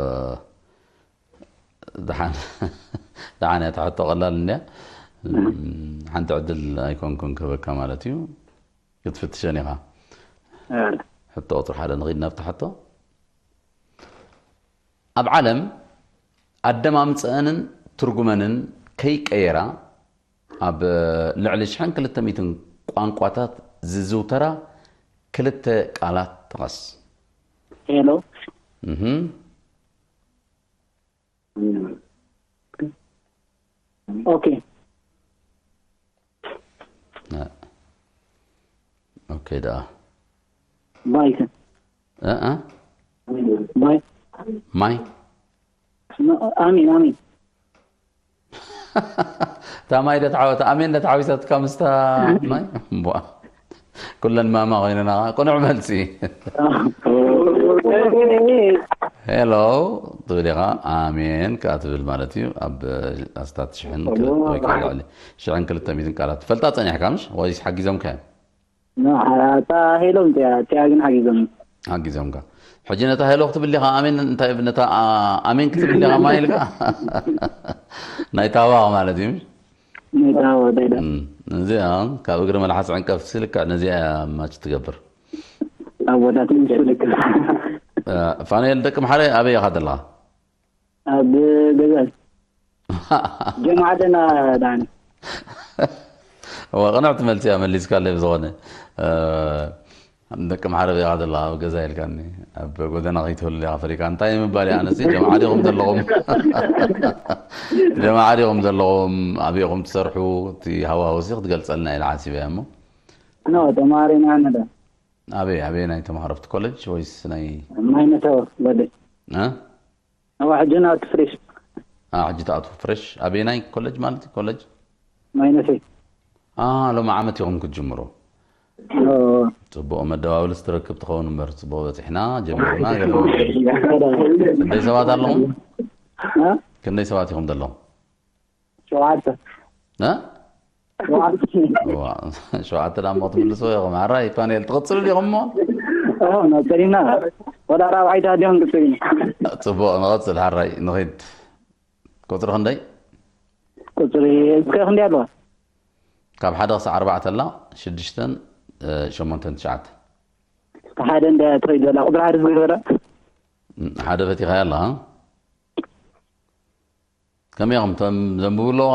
ደሓን ደሓን እያ። እታ ሕቶ ቀላል እንድያ። ሓንቲ ዕድል ኣይኮንኩን ክህበካ ማለት እዩ። ክትፍትሸን ኢኻ። ሕቶ ቁፅሪ ሓደ ንኺድ ናብቲ ሕቶ። ኣብ ዓለም ኣደማምፅአንን ትርጉመንን ከይቀየራ ኣብ ልዕሊ ሽሕን ክልተ ሚእትን ቋንቋታት ዝዝውተራ ክልተ ቃላት ጥቐስ። ሄሎ እህም። ኦኬ እ፣ ኦኬ ደኣ ባይ ከ እ፣ እ? ባይ ማይ ኣሜን ኣሜን እታ ማይ ዶ ተሓወተ ኣሜን ዶ ተሓዊሰትካ ምስታ ማይ እምቧ ኩለን ማማ ኮይነና ቅኑዕ መልሲ። ሄሎ ትብል ኢኻ ኣሜን ከኣ ትብል ማለት እዩ። ኣብ ኣስታት ሽሕን ክልተ ወይ ከዓ ልዕሊ ሽሕን ክልተ ሚእትን ቃላት ትፈልጣ ጸኒሕካ ምሽ ወይስ ሓጊዞምካ እዮም? እታ ሄሎም እቲያ እቲያ ግን ሓጊዞም ሓጊዞምካ። ሕጂ ነታ ሄሎ ክትብል ኢኻ ኣሜን እንታይ ነታ ኣሜን ክትብል ኢኻ ማይ ኢልካ ናይ ታባቕ ማለት እዩ። ነታ ወዳይዳ እዚኣ ካብ እግሪ መልሓስ ዕንቀፍቲ ልክዕ ነዚኣ እያ ማች ትገብር። ኣቦታት ምሽልክ ፋኑኤል ደቂ ምሓረ ኣበይ ኢኻ ዘለኻ? ኣብ ገዛ ጀማዓተና ዳን እዋ ቅንዕቲ መልሲ እያ መሊስካለይ። ብዝኾነ ደቂ ምሓረ ኣበይ ኢኻ ዘለኻ? ኣብ ገዛ ኢልካኒ ኣብ ጎደና ከይትህሉ ኢኻ ፈሪካ። እንታይ ምባል እያ ኣነሲ ጀማዓ ዲኹም ዘለኹም? ጀማዓ ዲኹም ዘለኹም? ኣበይ ኢኹም ትሰርሑ? እቲ ሃዋሁሲ ክትገልጸልና ኢለ ሓሲበ እሞ ኖ ተማሪ ናነዳ ኣበይ ኣበይ ናይ ተማሃሮ ኣብቲ ኮሌጅ ወይስ ናይ ማይነተወ ወደ እ? ኣብ ሕጂ ናብ ፍሬሽ ኣ ሕጂ ትኣትዉ ፍሬሽ ኣበይ ናይ ኮሌጅ ማለት እዩ? ኮሌጅ ማይነተይ ኣ ሎሚ ዓመት ኢኹም ክትጅምሩ። ጽቡቕ መደዋወሊ ስትረክብ ትኸውን እምበር ጽቡቕ በጺሕና ጀሚርና ገለ ክንደይ ሰባት ኣለኹም? ክንደይ ሰባት ኢኹም ዘለኹም? ሸውዓተ እ? ሸውዓተ ዋ፣ ሸውዓተ ዳሞ ክትምልስዎ ኢኹም። ኣራይ ፓኔል ትቕጽሉ ዲኹም እሞ? ጸሊና ወላ ራብዓይ ዳሊዮን ቅጽል ጽቡቕ ንቐጽል። ሓራይ ንኺድ። ቁጽሪ ክንደይ? ቁጽሪ እስከ ክንደይ ኣለዋ? ካብ ሓደ ክሳዕ ኣርባዕተ ኣላ፣ ሽዱሽተን ሸሞንተን ትሽዓተ። ሓደ እንደ ትኸይድ ዘላ ቁጽሪ ሓደ ዝግበረ ሓደ ፈቲኻ ያላ። ከመይ ኢኹም ተንብቡ ኣለዉ?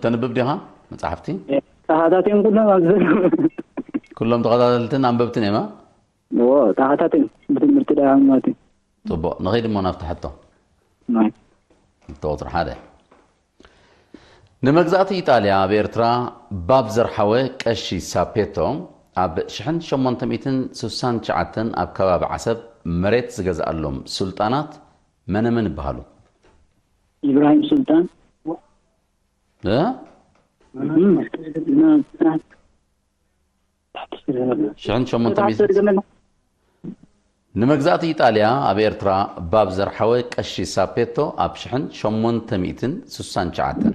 ተንብብ ዲኻ መጻሕፍቲ? ተኸታቲኦም ኩሎም ኣብዚ ዘለዉ ኩሎም ተኸታተልትን ኣንበብትን እዮም። እዎ ተኸታቲኦም ብትምህርቲ ዳ ማለት እዩ። ጽቡቕ ንኸይድ እሞ ናብቲ ሕቶ። ናይ ሕቶ ቁጽሪ ሓደ። ንመግዛእቲ ኢጣልያ ኣብ ኤርትራ ባብ ዘርሓወ ቀሺ ሳፔቶ ኣብ ሽሕን ሸሞንተ ሚእትን ስሳን ትሽዓተን ኣብ ከባቢ ዓሰብ መሬት ዝገዝኣሎም ሱልጣናት መነመን ይበሃሉ? ኢብራሂም ሱልጣን እ? ሽሕን ሸሞንተ ሚእትን ንመግዛእቲ ኢጣልያ ኣብ ኤርትራ ባብ ዘርሓወ ቀሺ ሳፔቶ ኣብ ሽሕን ሸሞንተ ሚእትን ስሳን ትሽዓተን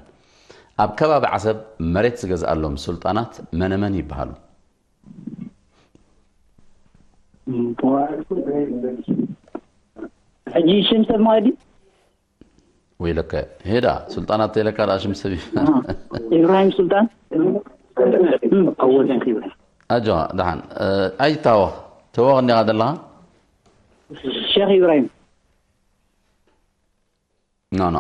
ኣብ ከባቢ ዓሰብ መሬት ዝገዝኣሎም ሱልጣናት መነመን ይበሃሉ? ሕጂ ሽም ሰብ ማለት እዩ። ወይለከ ሄዳ ሱልጣናት ተይለካ ደኣ ሽም ሰብ እዩ። ኢብራሂም ሱልጣን። ኣጆኻ ደሓን ኣይታወኽ ተወኽ እንዲኻ ዘለኻ። ሸክ ኢብራሂም። ኖ ኖ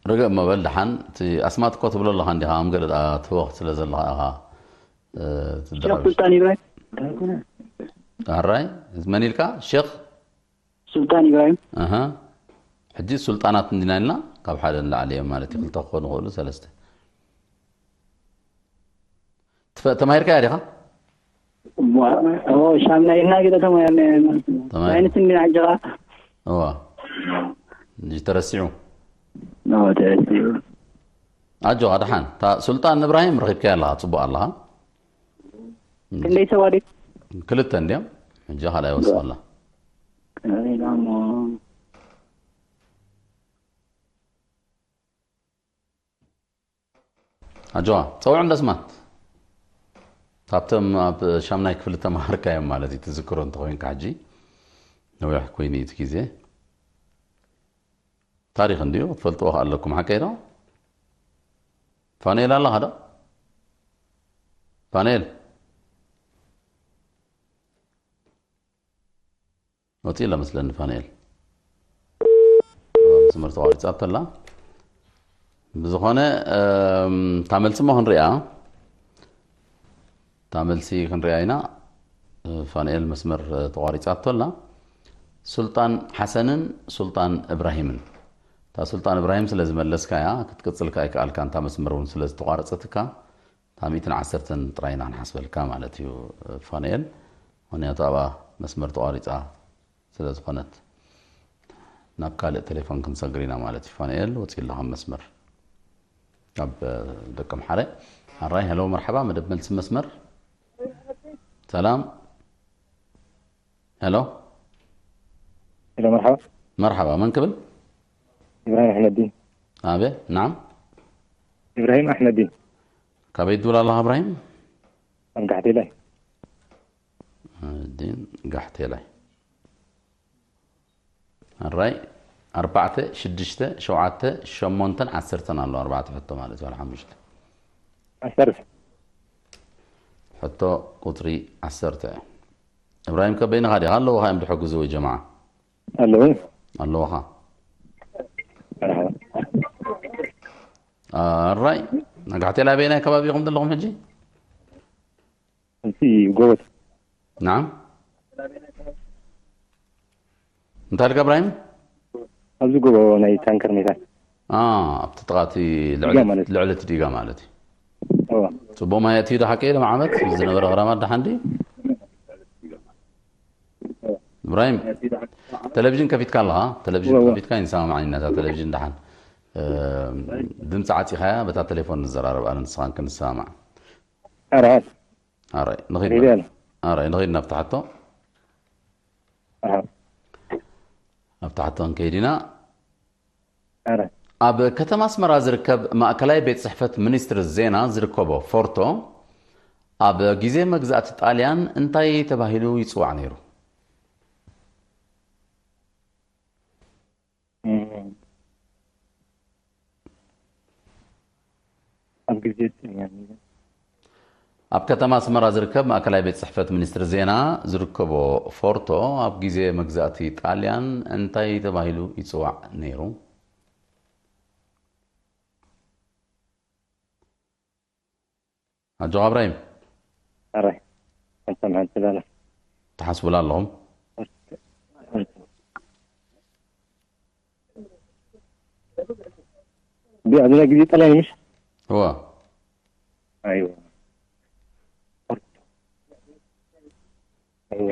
ርግእ እሞ በል ደሓን። እቲ ኣስማት እኮ ትብሎ ኣለኻ እንዲኻ፣ ከም ገለ ደኣ ትወኽ ስለ ዘለኻ ኢኻ። እ፣ ሸክ ትደረብ። ሱልጣን ኢብራሂም። ኣራይ መን ኢልካ? ሼክ ሱልጣን ኢብራሂም። ኣሃ። ሕጂ ሱልጣናት እንዲና ኢልና ካብ ሓደ ንላዕሊ እዮም ማለት እዩ። ክልተ ክኾኑ ይኽእሉ፣ ሰለስተ። ትፈ-፣ ተማሂርካያ ዲኻ? ኦ ሻምናይ እና ገለ ተማያና። ተማሂር። ሳይንስ እንዲና ሕጂ ኸዓ። እዋ። እንጂ ተረሲዑ። ኦ ተረሲዑ። ኣጆኻ ደሓን። እታ ሱልጣን እብራሂም ረኺብካያ ኣለኻ፣ ጽቡቕ ኣለኻ። ክንደይ ሰብ ኣደ? ክልተ እንዲዮም። ሕጂ ካልኣይ ወስኸላ። ቀሪና እሞ። ኣጆዋ ጸውዕ እንደ ኣስማት ካብቶም ኣብ ሻምናይ ክፍሊ ተማሃርካዮም ማለት እዩ። ትዝክሮ እንተኾይንካ ሕጂ ነዊሕ ኮይኑ እዩ እቲ ግዜ። ታሪኽ እንድዩ ክትፈልጥዎ ከኣ ኣለኩም። ሓቀይ ዶ? ፋኑኤል ኣለኻ ዶ? ፋኑኤል ወፂ ኢላ መስለኒ ፋኑኤል። መስመር ተቋሪፃ ተላ። ብዝኾነ እም፣ እታ መልሲ እሞ ክንሪኣ፣ እታ መልሲ ክንሪኣ ኢና። ፋኑኤል መስመር ተቋሪፃ ኣላ። ሱልጣን ሓሰንን ሱልጣን እብራሂምን። እታ ሱልጣን እብራሂም ስለ ዝመለስካያ ክትቅፅል ከኣ ኣይከኣልካን፣ እታ መስመር እውን ስለ ዝተቋረፀትካ። እታ ሚእትን ዓሰርተን ጥራይ ኢና ክንሓስበልካ ማለት እዩ ፋኑኤል። ምኽንያቱ ኣብኣ መስመር ተቋሪፃ ስለ ዝኾነት ናብ ካልእ ቴሌፎን ክንሰግር ኢና ማለት እዩ። ፋኑኤል ወፂኡ ኣሎ ካብ መስመር። ኣብ ደቂ ኣምሓረ። ኣራይ ሄሎ መርሓባ፣ መደብ መልሲ መስመር። ሰላም። ሄሎ። ሄሎ መርሓባ። መርሓባ፣ መን ክብል? ኢብራሂም ኣሕመዲን። ኣበ ናም። ኢብራሂም ኣሕመዲን። ካበይ ትብል ኣለኻ እብራሂም? ኣብ ጋሕቴላይ። ኣሕመዲን ጋሕቴላይ። ኣራይ ኣርባዕተ ሽዱሽተ ሸውዓተ ሸሞንተን ዓሰርተን ኣሎ። ኣርባዕተ ሕቶ ማለት ዋላ ሓሙሽተ። ዓሰርተ። ሕቶ ቁፅሪ ዓሰርተ። እብራሂም ከበይንኻ ዲኻ ኣለውኻ እዮም ዝሕግዙ ወይ ጀማዓ? ኣለዉ። ኣለውኻ። መርሓባ። ኣራይ ጋሕቴላይ ኣበየናይ ከባቢ ኢኹም ዘለኹም ሕጂ? እቲ ጎቦት። ናም እንታይ ኢልካ እብራሂም? ኣብዚ ጎቦ ናይ ታንከር ሜታ። ኣ ኣብቲ ጥቓ እቲ ዲጋ ማለት እዩ። ልዕሊ እቲ ዲጋ ማለት እዩ። እዋ። ጽቡቕ ማይ ኣትዩ ዶ ሓቂ ኢሎም ዓመት ዝነበረ ክራማት ደሓን ድዩ? እብራሂም ቴሌቪዥን ከፊትካ ኣለኻ? ቴሌቪዥን እዋ፣ እዋ። ከፊትካ ይንሰማማዕ ኢና። እታ ቴሌቪዥን ደሓን እ፣ ድምፂ ዓፂኻያ በታ ቴሌፎን ንዘራረብ ኣነ ንስኻን ክንሰማማዕ። ኣርዓት። ኣራይ ንኺድ ሬድዮ ኣሎ። ኣራይ ንኺድ ናብ ትሓቶ ኣሃ። ኣብ ትሓቶ ክንከይድ ኢና። ኣረ። ኣብ ከተማ ኣስመራ ዝርከብ ማእከላይ ቤት ጽሕፈት ሚኒስትሪ ዜና ዝርከቦ ፎርቶ ኣብ ግዜ መግዛእቲ ጣልያን እንታይ ተባሂሉ ይጽዋዕ ነይሩ? እም። ኣብ ግዜ ጣልያን። ኣብ ከተማ ኣስመራ ዝርከብ ማእከላይ ቤት ጽሕፈት ሚኒስትሪ ዜና ዝርከቦ ፎርቶ ኣብ ግዜ መግዛእቲ ጣልያን እንታይ ተባሂሉ ይጽዋዕ ነይሩ? ኣጆኻ እብራሂም። ኣረ። ሓንሳብ ሓንቲ ላላ። ትሓስቡላ ኣለኹም? ቢ-፣ ኣብዚ ናይ ግዜ ጣልያን ምሽ? እዋ። ኣይዋ። ኣይዋ።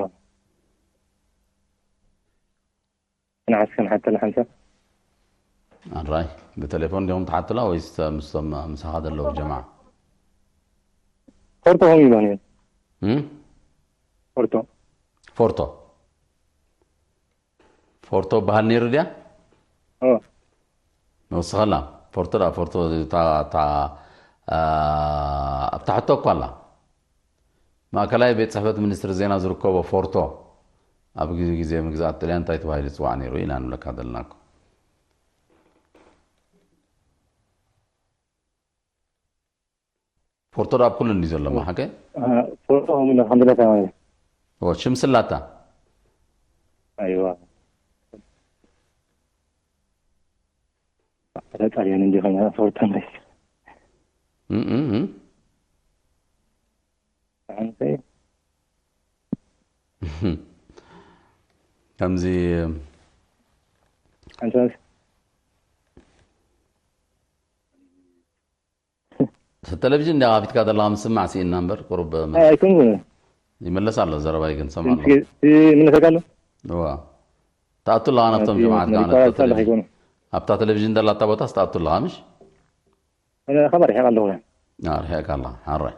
ንዓስከ ንሓተላ ሓንሳብ። ኣራይ ብቴሌፎን ዲኹም ትሓቱላ ወይስ ምስቶም ምሳኻ ዘለዉ ጀማዓ? ፎርቶ ሆም ይባን እዩ። እም? ፎርቶ። ፎርቶ። ፎርቶ በሃል ነይሩ ድያ? ንወስኸላ። ፎርቶ ዳ ፎርቶ እታ እታ ኣብታ ሕቶ እኳ ኣላ። ማእከላይ ቤት ጽሕፈት ሚኒስትሪ ዜና ዝርከቦ ፎርቶ ኣብ ግዜ ግዜ ምግዛኣት ጥልያን እንታይ ተባሂሉ ይጽዋዕ ነይሩ ኢና ንብለካ ዘለና እኮ። ፎርቶ ዳ ኣብ ኩሉ እንዲ ዘሎ ማሓቀ? ፎርቶ ምለ ከምደለካ ማለት። ሽም ስላታ? ኣይዋ። ኣረ ጣልያን እንዲ ኸኛ ፎርቶ ናይ። እም፣ እም፣ እም። ኣንተ ከምዚ ኣንተ ቴሌቪዥን እንዲያ ከፊትካ ዘለኻ ምስማዕ ስኢንና እምበር፣ ቁሩብ ኣይ ኣይኮንኩን። ይመለስ ኣሎ ዘረባይ ግን ሰማዕ ኣሎ። ይምለሰካ ኣሎ? እዋ። ትኣቱ ኣለኻ ናብቶም እቲ ጀማዓት ናይ ከኣ ናብታ ቋራጻ ኣለኻ ቴሌቪዥን። ይኮኑ። ኣብታ ቴሌቪዥን ዘላታ ቦታስ ትኣቱ ኣለኻ ምሽ? ኣነ ካብ ኣርሒቐ ኣለኹ። ኣርሒቕካ ኣለኻ። ሓራይ።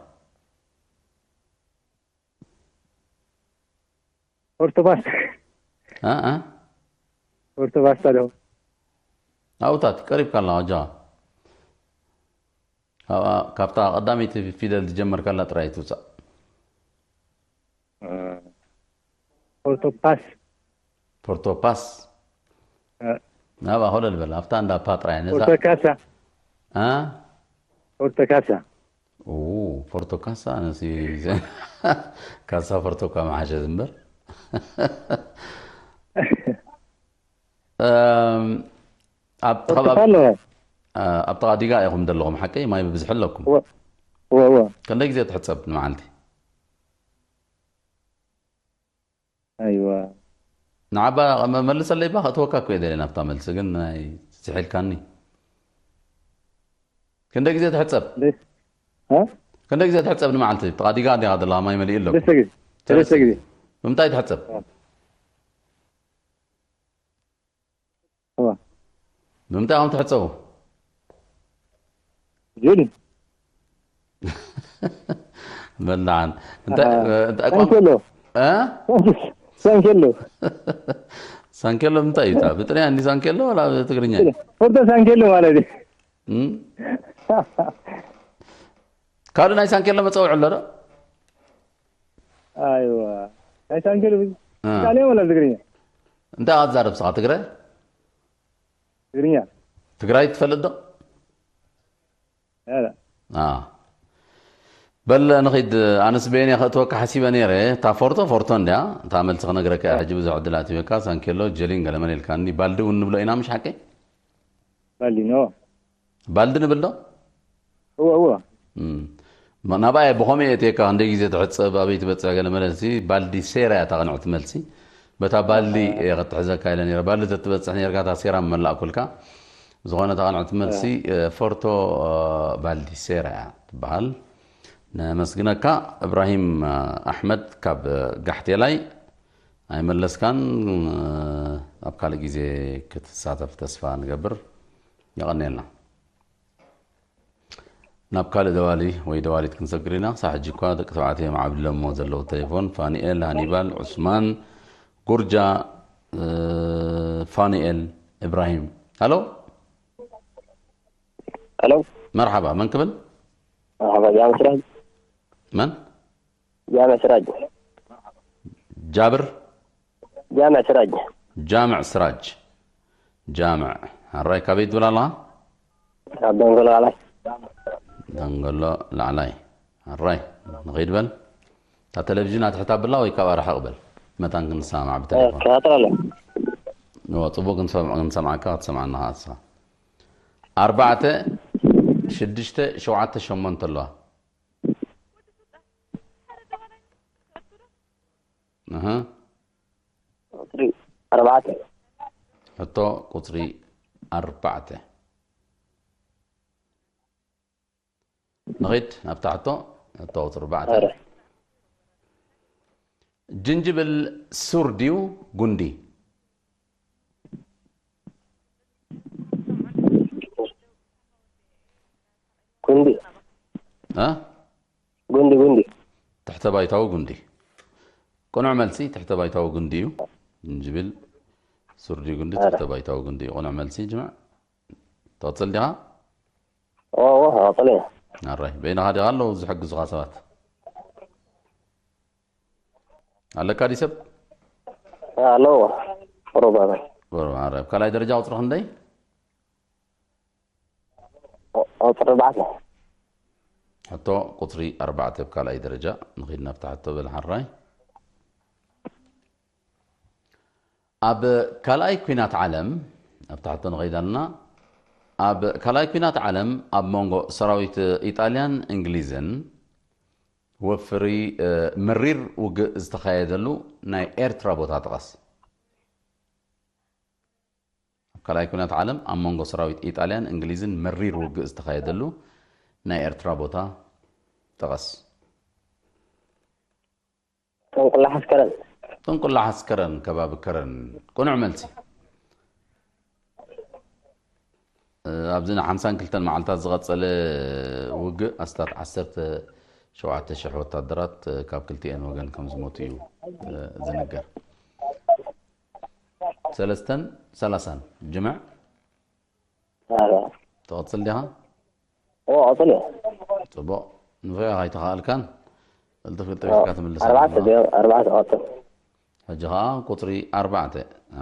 ኦርቶባስ። ኣ፣ ኣ? ኦርቶባስ ኣለኹ። ኣብታት ቀሪብካ ኣለኻ፣ ኣጆኻ። ኣብኣ፣ ካብታ ቀዳመይቲ ፊደል ዝጀመርካላ ጥራይ ትውጻእ። እ፣ ኦርቶፓስ። ፖርቶፓስ። እ። ናብኣ ኮለል በል፣ ኣብታ እንዳ ፓ ጥራይ ነዛ። ኦርቶካሳ። ኣ? ኦርቶካሳ። ኦ፣ ፖርቶካሳ፣ ኣነሲ ካሳ ፖርቶካ መሓሸ ዝምበር። እም፣ ኣብ ፖርቶካል ከባቢ፣ ነው። እ፣ ኣብ ጥቓ ዲጋ ኢኹም ዘለኹም፣ ሓቀይ? ማይ ብብዝሒ ኣለኩም። እወ፣ እወ፣ እወ። ክንደይ ግዜ ትሕጸብ ንመዓልቲ? ኣይዋ። ንዓባ መ-፣ መልሰለይ ባ፣ ከእትወካ እኮ እየ ደልየ ናብታ መልሲ፣ ግን ናይ ዝሒልካኒ። ክንደይ ግዜ ትሕጸብ? እንዴ? እ? ክንደይ ግዜ ትሕጸብ ንመዓልቲ? ጥቓ ዲጋ ዲኻ ዘለኻ ማይ መሊኡ ኣለኩም? ሰለስተ ግዜ። ሰለስተ ሰለስተ ግዜ። ግዜ። ብምንታይ ትሕጸብ? እ። እዋ። ብምንታይ ኢኹም ትሕጸቡ? ጅን። በላዕን። እንታይ፣ ኣሃ። እንታይ ቋንቋ? ሳንኬሎ። እ? ሳንኬሎ። ሳንኬሎ እንታይ እዩ? ብጥርያን እንዲ ሳንኬሎ ዋላ ብትግርኛ እዩ? ፎቶ ሳንኬሎ ማለት እዩ። እም? ካልእ ናይ ሳንኬሎ መጸውዒ ኣሎ ዶ? ኣይዋ። ናይ ሳንኬሎ እ። ጣልያን ወላ ትግርኛ? እንታይ ኢኻ ትዛረብ ንስኻ? ትግረ? ትግርኛ። ትግራይ ትፈልጥ ዶ? ያ፣ ያ። አ። በል ንኺድ፣ ኣነስ በየን እየ ከእትወካ ሓሲበ ነይረ። እታ ፎርቶ ፎርቶ እንድያ። እታ መልሲ ክነግረካ እየ። ሕጂ ብዙሕ ዕድላት ሂበካ። ሳንኬሎ፣ ጀሊን ገለመለ ኢልካኒ። ባልዲ እውን ንብሎ ኢና፣ ምሽ ሓቀይ? ባልዲ፣ ኖ። ባልዲ ንብል ዶ? እወ፣ እወ። እም። ማ-፣ ናብኣ እየ ብኸመይ እየ እትየካ፣ ክንደይ ግዜ ትሕጸብ፣ ኣበይ ትበጽሕ ገለ መለሲ፣ ባልዲ ሴራ እያ እታ ቅንዕቲ መልሲ። በታ ባልዲ እየ ክትሕዘካ ኢለ ነይረ። ባልዲ ተትበጽሕ ነይርካ፣ እታ ሴራ ምመላእኩልካ። ዝኾነ እታ ቅንዕቲ መልሲ፣ እ፣ ፎርቶ፣ እ፣ ባልዲ ሴራ እያ ትበሃል። ነመስግነካ። እብራሂም፣ እ፣ ኣሕመድ ካብ፣ እ፣ ጋሕቴላይ። ኣይመለስካን፣ ኣብ ካልእ ግዜ ክትሳተፍ ተስፋ ንገብር። የቐንየልና። ናብ ካልእ ደዋሊ ወይ ደዋሊት ክንሰግር ኢና። ክሳብ ሕጂ እኳ ደቂ ተባዕትዮ እዮም ዓብሊሎሞ ዘለዉ ቴሌፎን። ፋኒኤል፣ ሃኒባል፣ ዑስማን፣ ጉርጃ፣ እ፣ ፋኒኤል፣ እብራሂም። ሃሎ? ሃሎ? መርሓባ፣ መን ክብል? መርሓባ፣ ጃምዕ ስራጅ። መን? ጃምዕ ስራጅ። ጃብር? ጃምዕ ስራጅ። ጃምዕ ስራጅ። ጃምዕ። ሕራይ፣ ካበይ ትብል ኣለኻ? ካብ ደንጎሎ ላዕላይ። ደንጎሎ ላዕላይ። ሕራይ፣ ንኸይድ በል። እታ ቴሌቪዥን ኣትሕት ኣብላ ወይ ካብኣ ርሕቕ በል። መታን ክንሰማማዕ እ፣ ብቴሌፎን። ከታተል ኣሎ። እወ፣ ጽቡቕ ክንሰምዕ-፣ ክንሰምዓካ፣ ክትሰምዓና ኸኣ ንስኻ። ኣርባዕተ፣ ሽዱሽተ፣ ሸውዓተ፣ ሸሞንተ ኣለዋ። ኣሃ። ቁጽሪ ኣርባዕተ። ሕቶ ቁጽሪ ኣርባዕተ። ንኺድ ናብታ ሕቶ፣ ሕቶ ቁጽሪ ኣርባዕተ። ኣረ። ጅንጅብል ሱር ድዩ ጉንዲ? ጉንዲ። እ? ጉንዲ፣ ጉንዲ። ትሕተ ባይታዊ ጉንዲ። ቅኑዕ መልሲ ትሕተ ባይታዊ ጉንዲ እዩ። ዝንጅብል፣ ሱር ድዩ ጉንዲ? ኣረ። ትሕተ ባይታዊ ጉንዲ እዩ። ቅኑዕ መልሲ ጅምዕ። ትቕጽል ዲኻ? ኦ፣ ኦ፣ ቀጽል እዩ። ኣራይ፣ በይንኻ ዲኻ ኣለዉ ዝሕግዙኻ ሰባት? ኣለካ ዲ ሰብ? ኣሎ። ቁሩብ ኣበ። ቁሩብ፣ ኣራይ። ኣብ ካልኣይ ደረጃ ቁጽሪ ክንደይ? ቁጽሪ ኣርባዕተ። ሕቶ ቁጽሪ ኣርባዕተ ኣብ ካልኣይ ደረጃ። ንኺድ ናብታ ሕቶ በል ሓራይ። ኣብ ካልኣይ ኲናት ዓለም፣ ኣብታ ሕቶ ንኸይድ ኣለና። ኣብ ካልኣይ ኲናት ዓለም ኣብ መንጎ ሰራዊት ኢጣልያን እንግሊዝን ወፍሪ፣ እ፣ መሪር ውግእ ዝተኻየደሉ ናይ ኤርትራ ቦታ ጥቐስ። ኣብ ካልኣይ ኲናት ዓለም ኣብ መንጎ ሰራዊት ኢጣልያን እንግሊዝን መሪር ውግእ ዝተኻየደሉ ናይ ኤርትራ ቦታ ጥቐስ። ጥንቁላ ሓስከረን። ጥንቁላ ሓስከረን፣ ከባቢ ከረን። ቅኑዕ መልሲ። እ፣ ኣብዚ ንሓምሳን ክልተን መዓልታት ዝቐጸለ ውግእ ኣስታት ዓሰርተ ሸውዓተ ሽሕ ወታደራት፣ እ፣ ካብ ክልቲኤን ወገን ከም ዝሞቱ እዩ፣ እ፣ ዝንገር። ሰለስተን ሰላሳን ጅምዕ። ኣረ። ትቐጽል ዲኻ? ኦ፣ ቀጽል እዩ። ጽቡቕ። ንፍያ ኣይተኻእልካን። ቅልጥፍ ቅልጥፍ ኢልካ ትምልስ ኣርባዕተ ኣለኻ። ድዮም? ኣርባዕተ ቀጽል። ሕጂ ኸዓ ቁጽሪ ኣርባዕተ።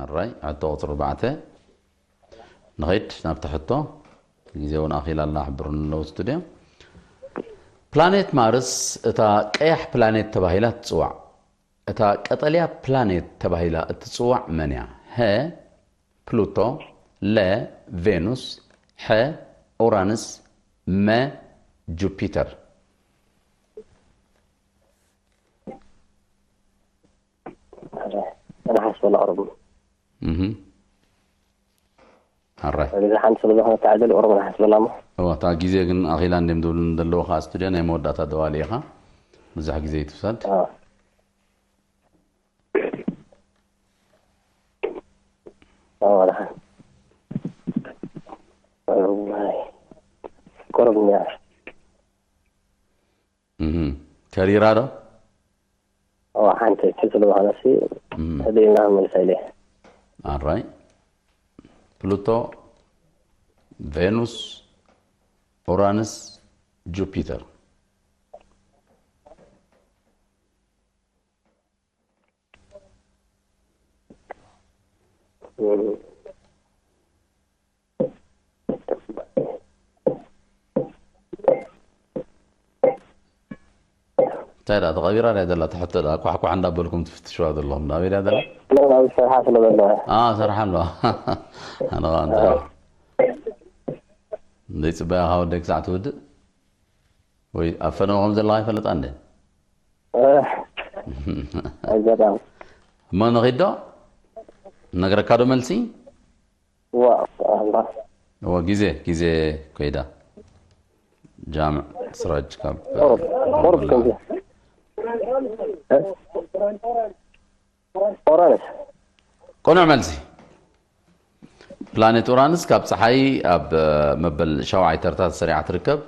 ኣራይ፣ ሕቶ ቁጽሪ ኣርባዕተ። ንኸይድ ናብቲ ሕቶ። ግዜ እውን ኣኺላ ኣላ፣ ሕብሩን ኣለዉ ስቱድዮ። ፕላኔት ማርስ እታ ቀያሕ ፕላኔት ተባሂላ ትጽዋዕ። እታ ቀጠልያ ፕላኔት ተባሂላ እትጽዋዕ መን እያ? ሀ፣ ፕሉቶ፣ ለ፣ ቬኑስ፣ ሐ፣ ኡራንስ፣ መ፣ ጁፒተር። ኣረ፣ ንሓስበላ ቁሩብ። እህ። ኣራይ። እዚ ሓንቲ ስለ ዝኾነ ተዓደል ቁሩብ ንሓስበላ እሞ። እዋ፣ እታ ግዜ ግን ኣኺላ እንዲም ዝብሉ ዘለዉ ኸዓ ስቱድዮ ናይ መወዳእታ ደዋሊ ኢኻ። ብዙሕ ግዜ ይትውሰድ። ኣዎ። ኣዎ፣ ደሓን። እዋይ። ቁሩብ እኒኣ። እህ። ከሪራ ዶ? ኦ፣ ሓንቲ እቺ ስለ ዝኾነሲ እህ። ህድእና መልሳ ኢለ። ኣራይ። ፕሉቶ፣ ቬኑስ፣ ኡራንስ፣ ጁፒተር። እም። እንታይ ደኣ ተቐቢራ ድያ ዘላ ትሕቶ ደኣ ኳሕኳሕ እንዳበልኩም ትፍትሽዋ ዘለኹም ናበይ ድያ ዘላ? ኖ፣ ኣብ ሰርሓ ስለ ዘለዋ። ኣ ሰርሓ ኣለዋ። ኣነ ኸኣ እንታይ ደኣ ዘይጽበያ ካብ ወደይ ክሳዕ ትውድእ ወይ ኣብ ፈነወ ከም ዘለኻ ይፈልጣ እንደ ኣጋጣሚ። እሞ ንኺድ ዶ? ነግረካ ዶ መልሲ? ዋ ኣላ። እወ ግዜ ግዜ ኮይዳ። ጃምዕ ስራጅ ካብ ቁሩብ ቁሩብ ከምዚ። ኦራንስ። ቅኑዕ መልሲ። ፕላኔት ኡራንስ ካብ ጸሓይ ኣብ መበል ሻውዓይ ተርታ ተሰሪዓ ትርከብ።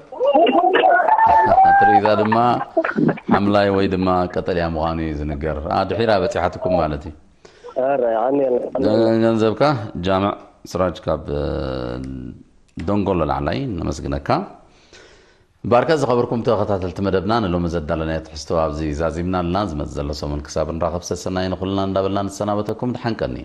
ትርኢታ ድማ ሓምላይ ወይ ድማ ቀጠልያ ምዃኑ እዩ ዝንገር። ኣ፣ ድሒራ በጺሓትኩም ማለት እዩ። ኣረ ኣነ ገንዘብካ ጃምዕ ስራጅ ካብ፣ እ፣ ደንጎሎ ላዕላይ ነመስግነካ። ባርከ ዝኸበርኩም ተኸታተልቲ መደብና ንሎሚ ዘዳለናዮ ትሕዝቶ ኣብዚ ዛዚምና ኣለና። ዝመጽእ ዘሎ ሰሙን ክሳብ ንራኸብ ሰሰናይ ንኹልና እንዳበልና ንሰናበተኩም። ድሓን ቀኒ።